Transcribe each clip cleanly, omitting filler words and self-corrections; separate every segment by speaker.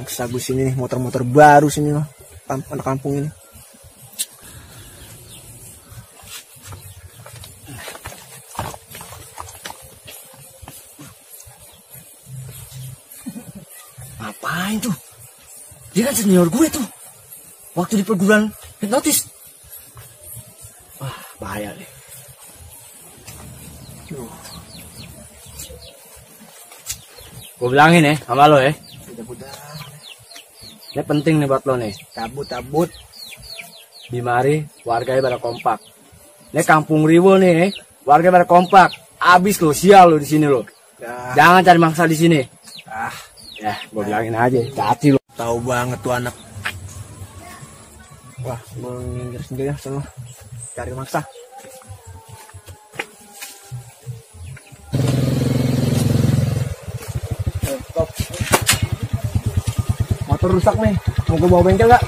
Speaker 1: Maksa gue sini nih, motor-motor baru sini loh, anak kampung ini.
Speaker 2: Ngapain tuh? Dia kan senior gue tuh. Waktu di perguruan hipnotis. Wah, bahaya deh. Gue bilangin ya sama lo ya.
Speaker 1: Udah.
Speaker 2: Ini penting nih buat lo nih.
Speaker 1: Cabut.
Speaker 2: Di mari warganya pada kompak. Ini kampung Riwo nih, warga pada kompak. Abis lo, sial lo di sini lo. Jangan cari mangsa di sini. Ya, gue bilangin aja, hati lo.
Speaker 1: Tahu banget tuh anak. Wah, gue nginggir sendiri ya, sana cari maksa. Stop. Motor rusak nih, mau gue bawa bengkel gak?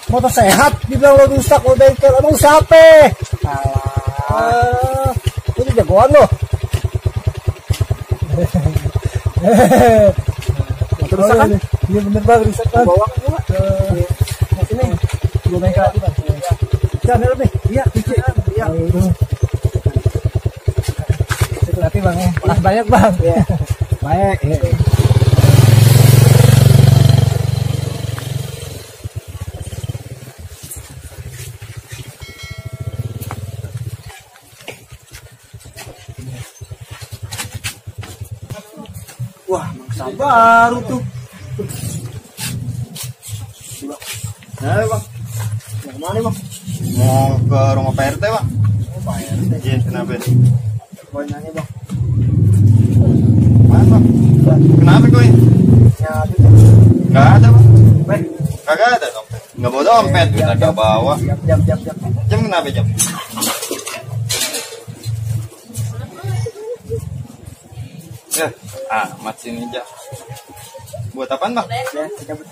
Speaker 1: Motor sehat, dibilang lo rusak, lo bengkel, emang siapa? Alah, ini jagoan lo. Motor rusak kan? Iya bener banget, rusak kan? Bawa ke gua. Sini, gue bengkel lagi bang. Jangan help nih, iya, cuci. Iya. Hati bang ya, makasih banyak bang. Baik. Wah, mangsa baru tuh.
Speaker 3: Nah, bang.
Speaker 1: Mau kemana bang?
Speaker 3: Mau ke rumah Pak RT, bang.
Speaker 1: Oh, Pak RT.
Speaker 3: Iya, kenapa?
Speaker 1: Gue nanya bang.
Speaker 3: Mana, bang? Kenapa kau ini?
Speaker 1: Nyari.
Speaker 3: Gak ada, bang.
Speaker 1: Baik.
Speaker 3: Kagak ada dompet. Nggak bawa dompet, kita gak bawa.
Speaker 1: Jam.
Speaker 3: Jam kenapa jam? Ya, amat sini jam. Buat apaan, bang?
Speaker 1: Ya, cabut.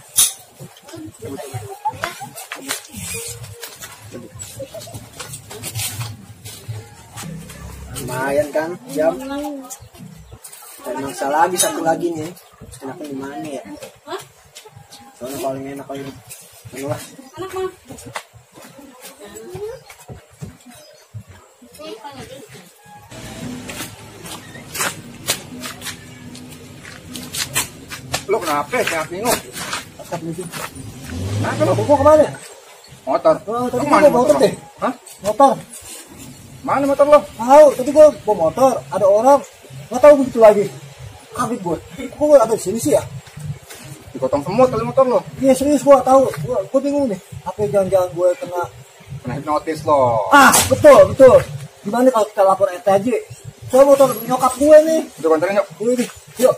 Speaker 1: Lumayan kan jam. Dan mangsa lagi satu lagi nih. Enaknya di mana ya? Soalnya paling enak kalau ini. Ayolah.
Speaker 3: Lo kenapa? Kayak bingung.
Speaker 1: Atap nih.
Speaker 3: Nah,
Speaker 1: Kalau buku kemana?
Speaker 3: motor.
Speaker 1: Oh, tadi
Speaker 3: Kemana
Speaker 1: gua motor
Speaker 3: lo?
Speaker 1: deh.
Speaker 3: Hah?
Speaker 1: Motor.
Speaker 3: Mana motor lo?
Speaker 1: Tahu, tadi gua bawa motor, ada orang nggak tahu begitu lagi. Kaget gue. Kok gue ada di sini sih ya?
Speaker 3: Dipotong semut kali motor lo.
Speaker 1: Iya serius gue tahu. Gue bingung nih. Apa jangan-jangan gue kena?
Speaker 3: Kena hipnotis lo.
Speaker 1: Ah betul. Gimana kalau kita lapor RT aja? Soal motor nyokap gue nih.
Speaker 3: Udah bantuin yuk.
Speaker 1: Ini, yuk.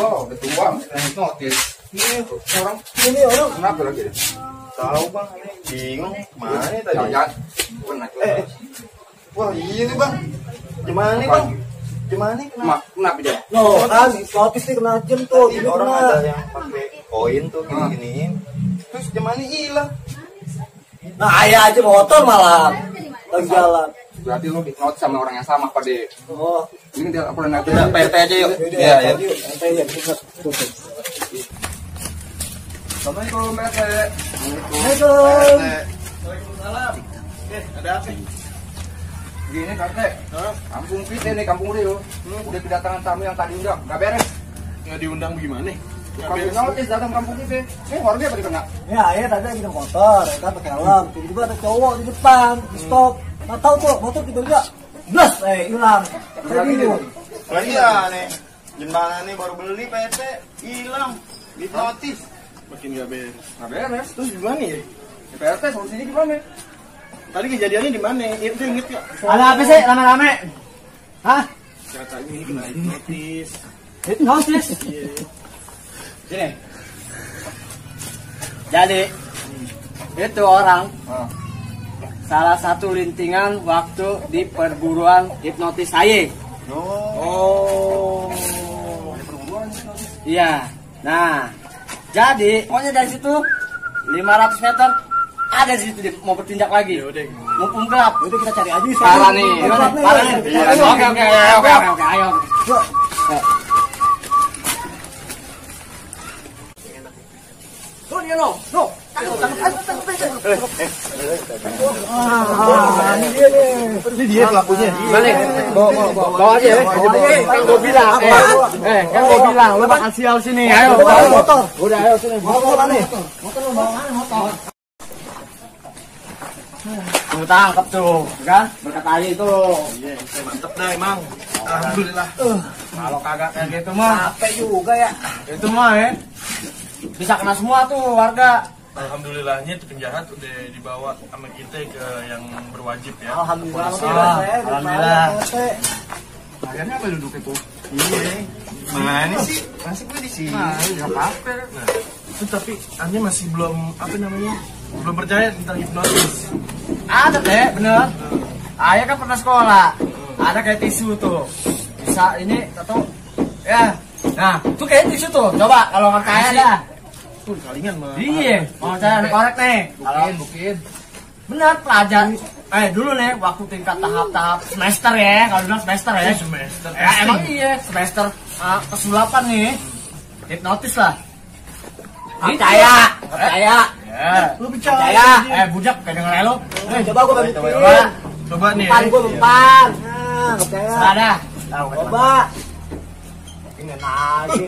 Speaker 3: Oh, udah tua, kena hipnotis.
Speaker 1: Ini
Speaker 3: Orang
Speaker 1: ini orang.
Speaker 3: kenapa lagi? Tahu bang, ini bingung. Mana tadi? Jangan. Wah iya nih bang. Gimana nih bang? Gimana nih? Kenapa dia?
Speaker 1: No kan, hipnotis nih kena jam tuh.
Speaker 3: Tadi
Speaker 1: Ini
Speaker 3: orang
Speaker 1: kena.
Speaker 3: ada yang pakai koin tuh gini-giniin. Terus gimana hilang?
Speaker 1: Nah ayah aja motor malah lagi jalan.
Speaker 3: Berarti lo hipnotis sama orang yang sama Pak De.
Speaker 1: Oh.
Speaker 3: Ini dia apa nanti Pak RT aja yuk.
Speaker 1: Iya ya. RT ya.
Speaker 3: Assalamualaikum Pak RT.
Speaker 1: Assalamualaikum.
Speaker 3: Waalaikumsalam. Ada apa? Gini Pak RT. Kampung kita nih, kampung Rio. Udah kedatangan tamu yang tadi undang. Gak beres.
Speaker 4: Nggak diundang gimana?
Speaker 3: Kampung hipnotis datang kampung kita. Warga pada kena.
Speaker 1: Ya, ayah tadi lagi naik motor, kan pakai helm. Tiba-tiba ada cowok di depan, di stop. Nggak tahu tuh, motor tiba-tiba blas, hilang. Saya bingung.
Speaker 3: Iya nih. Jembatan nih baru beli Pak RT. Hilang. Hipnotis.
Speaker 4: Makin nggak beres.
Speaker 3: Gak beres.
Speaker 4: Terus gimana ya?
Speaker 3: Pak RT solusinya gimana?
Speaker 4: Tadi kejadiannya di mana? Itu inget nggak?
Speaker 2: Ada apa sih rame-rame? Hah?
Speaker 4: Katanya ini kena hipnotis.
Speaker 2: Hipnotis? Sini. Jadi, itu orang salah satu lintingan waktu di perguruan hipnotis saya.
Speaker 3: Oh.
Speaker 2: Iya. Nah, jadi pokoknya dari situ 500 meter ada di situ dia mau bertindak lagi.
Speaker 4: Yaudah.
Speaker 2: Mumpung gelap.
Speaker 1: Udah kita cari aja.
Speaker 2: Parah nih. Parah nih. Oke, ayo.
Speaker 1: Yuk.
Speaker 2: pelakunya no. No.
Speaker 4: Ini dia pelakunya.
Speaker 2: Balik. Bawa aja ya. Kan gua bilang. Kan gua bilang lu bakal sial sini. Ayo bawa motor. Udah ayo sini. Motor nih. Motor lu bawa mana motor? Tuh tangkap tuh, kan? Berkat aja itu.
Speaker 4: Iya, mantep dah emang. Alhamdulillah.
Speaker 2: Kalau kagak kayak gitu mah,
Speaker 1: Capek juga ya.
Speaker 2: itu mah ya. Bisa kena semua tuh warga.
Speaker 4: Alhamdulillahnya itu penjahat udah dibawa sama kita ke yang berwajib ya.
Speaker 1: Alhamdulillah.
Speaker 2: Alhamdulillah.
Speaker 4: Akhirnya apa duduk itu? Iya. Mana sih? Masih gue di sini.
Speaker 2: Nah, nggak apa-apa.
Speaker 4: Nah, itu tapi Anya masih belum apa namanya? Belum percaya tentang hipnotis.
Speaker 2: Ada teh, bener. Ayah kan pernah sekolah. Ada kayak tisu tuh. Bisa ini atau ya. Nah, itu kayak tisu tuh. Coba kalau nggak kaya dah.
Speaker 4: Tuh kalingan mah.
Speaker 2: Iya, mau saya korek nih.
Speaker 4: Bukin.
Speaker 2: Bener pelajar. Dulu nih waktu tingkat tahap semester ya. Kalau bilang semester ya.
Speaker 4: Semester.
Speaker 2: Ya emang iya semester ke-8 nih. Hipnotis lah. Percaya.
Speaker 1: Percaya.
Speaker 2: Ya.
Speaker 4: Lu bicara.
Speaker 2: Percaya. Bujak kayak denger lu.
Speaker 1: Coba gua bantu.
Speaker 4: Coba nih.
Speaker 1: Umpan gua umpan. Nah, percaya.
Speaker 2: Ada.
Speaker 1: Coba. Ini lagi.